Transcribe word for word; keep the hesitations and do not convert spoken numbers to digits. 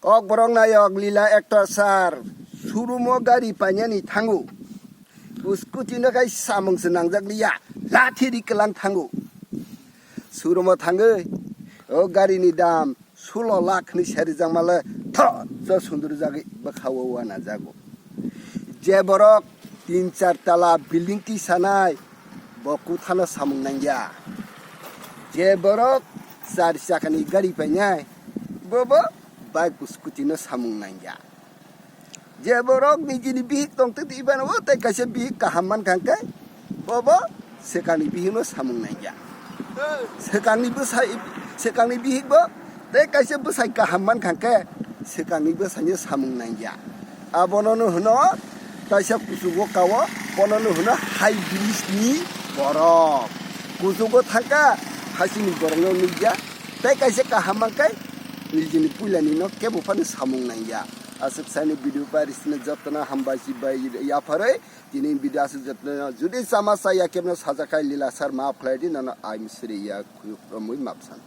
Kokborok nayok lila actor sir, showroom o gari painani thango. Scooty no khai samung se nangjak liya, lathi ri kwlang thango. Showroom o thangwi, o gari ni dam sulo lakh ni seri jang male, tho, cho sundur jagwi bwkha o wana jago. Je borok tin char tala building tisanai, bo kuthano samung nangya. Je borok char chakani gari painai, bobo bike scooty no samung nangya. Je borok nijini bihik tongtwi twi bano, o tei kaisa bihik kaham mankha hwnkhe, bobo swkangni bihikno samung nangya. Swkangni bwsai, swkangni bihikbo tei kaisa bwsai kaham mankha hwnkhe, swkangni bwsaino samung nangya. Abono no hwno kaisa kuchugo kao, bono no hwno hai bridge ni borok. Kuchugo thangkha, hasini borokno nukya, tei kaisa kaham mankhe, nijini puilani no kebo phano samung nangya. Aswk saini video pai risina jotono hambai si bai yapharwi tini video aswk jotono judi sama sa ya kebno sajakhai lila sar maaf khlai di nono I'm sorry ya khuyuk romwi mapsan.